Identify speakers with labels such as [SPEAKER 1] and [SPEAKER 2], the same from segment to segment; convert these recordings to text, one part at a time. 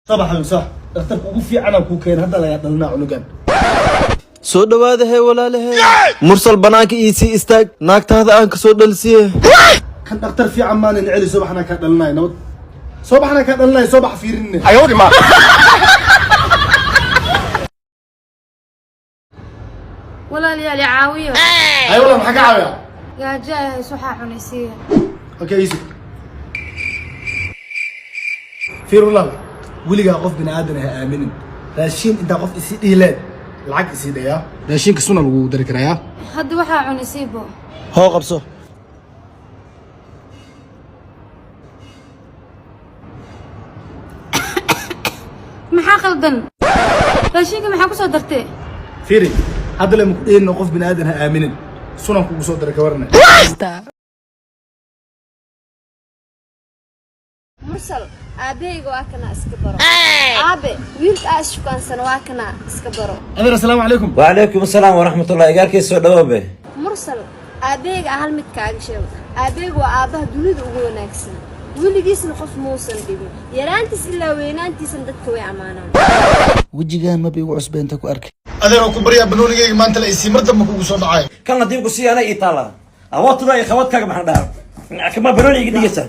[SPEAKER 1] Sabax sax, dhakhtarka ugu fiicanaa kuu keen hadda, lagaa dhalinaa cunugan.
[SPEAKER 2] Soo dhawaada hee, walaalahe. Mursal, banaanka ii sii istaag, naagtaada aan kasoo dhalsiye.
[SPEAKER 1] Kan dhakhtar fiican maanan celi. Soo baxnaa kaa dhalinaya, nabad soo baxnaa kaa dhalinaya, soo bax fiirinne.
[SPEAKER 3] Walaalayaal, i caawiyo.
[SPEAKER 1] Ay walaal, maxaa ka caawiyaa?
[SPEAKER 3] Gaajo ay hayso, waxaa cunaysiiya.
[SPEAKER 1] Okay, isu fiir walaal, weligaa qof bini aadan ha aaminin. Raashin intaa qof isii dhihi leed, lacag isii dhayaa, raashinka suna lagugu dari karayaa.
[SPEAKER 3] Hadda waxaa cunaysiibo.
[SPEAKER 2] Hoo, qabso.
[SPEAKER 3] Maxaa qaldan? Raashinka maxaa kusoo dartay?
[SPEAKER 1] Fiiri, hadda lema ku dhihinno qof bini aadan ha aaminin, sunan kugu soo daray, ka warane.
[SPEAKER 4] Mursal, aabahayga waa kana, iska baro. Aabe, wiilka aa isshukaansana waa kana, iska baro.
[SPEAKER 1] Adeer, assalaamu calaykum.
[SPEAKER 5] وعليكم السلام ورحمة الله. Igaarkii, soo dhawoobe.
[SPEAKER 4] Mursal, aabahayga ah hal mid kaaga sheego: aabahayga waa aabbaha dunida ugu wanaagsan, weligiisna qof muusan dhibin, yaraantiis ilaa weynaantiisna dadka way ammaanaan.
[SPEAKER 2] Wejigaan maba igu cusbeynta ku arkay.
[SPEAKER 1] Adeer, oo ku baryaa, banoonigayga maanta la isii, mar dambe kugu soo dhacay.
[SPEAKER 5] Kan haddii ku sii ana ii taala awoodtada iyo qabadkaaga, maxaan dhahaa, kama banooni iga dhigaysa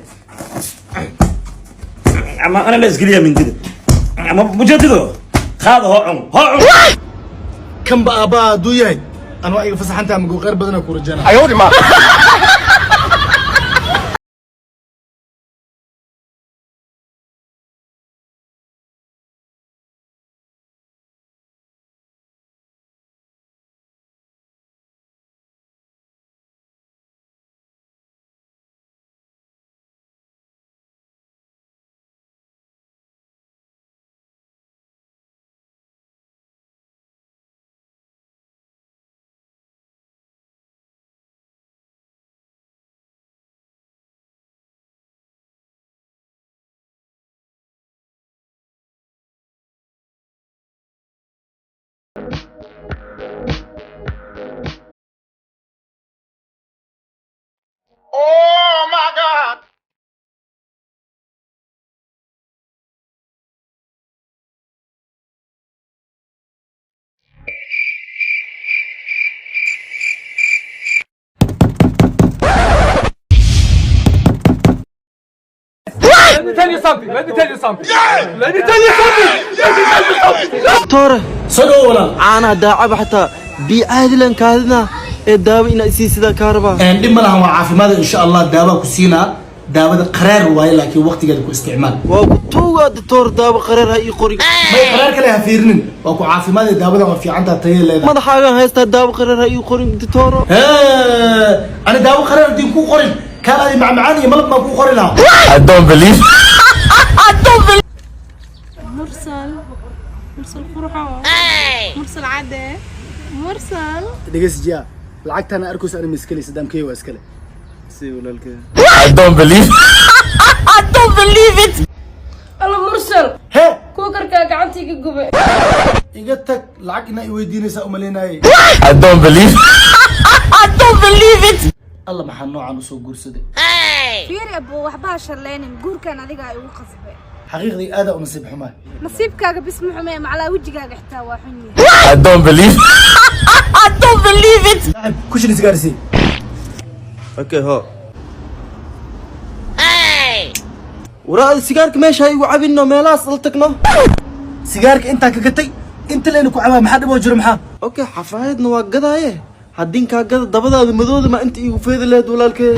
[SPEAKER 5] ama ana la isgeliya mindida ama mujadido qaada. Hoo, cun, hoo, cun.
[SPEAKER 1] Kanba aabbaha hadduu yahay, an waa iga fasaxantaa, mago khayr badanaa ku rajana.
[SPEAKER 6] Let me tell you something. Let me tell you something. Let me tell you something. Let me tell you something.
[SPEAKER 2] Doctor.
[SPEAKER 1] Soo dhawo, walaal.
[SPEAKER 2] Caanaha daacaba, xataa bii caadilan kaadina ee daawo inaa isii sidaa kaa rabaa.
[SPEAKER 1] Dhib ma lahan, waa caafimaad insha Allah. Daawaa ku siinaa, daawada qaraar waaye, laakiin waqtigeeda ku isticmaal.
[SPEAKER 2] Waa ku tuugaa, doctor, daawo qareer ha ii qorin.
[SPEAKER 1] May, qaraar kale ha fiirinin, waa ku caafimaad. Daawadan waa fiicantaa, tayada leedahay.
[SPEAKER 2] Madaxaagaan haystaa, daawo qareer ha ii qorin, doctor.
[SPEAKER 1] Hee, ani daawo qaraar haddii ku qorin, kaan adi macmacaan iyo malab baan ku qori lahaa.
[SPEAKER 7] Mursal, Mursal qurxo, Mursal cadde, Mursal.
[SPEAKER 1] Dhegeysijiya, lacagtaana arkayso ani ma iskale, sadaamkey waa iskale.
[SPEAKER 2] Si walaalkee.
[SPEAKER 3] Alla, Mursal!
[SPEAKER 1] Hee.
[SPEAKER 3] Kuukarkaa gacantiiga gubay.
[SPEAKER 1] Iga tag, lacag inaa i weydiinaysaa umaleynaaye. Alla, maxaa noocan usoo guursaday?
[SPEAKER 7] Fiiri abo, waxba ha shallaynin, guurkan adigaa igu qasbay.
[SPEAKER 1] Xaqiiqdii aadaa u nasiib xumaa.
[SPEAKER 7] Nasiibkaaga bis ma xumee, macalaa wejigaaga xitaa waa xun yahay.
[SPEAKER 1] Saaxib, kushin isgaarsii.
[SPEAKER 2] Okay, ho waraada, sigaarka meesha ha igu cabinno, meelahaas la tagno.
[SPEAKER 1] Sigaarka intaan ka gatay, inta leyna ku cabaa, maxaa dhib oo jiro, maxaa?
[SPEAKER 2] Okay, xafaayadna waa gadaaye, haddin kaa gada dabadaada madooda ma inta iigu feedi lahayd, walaalkee?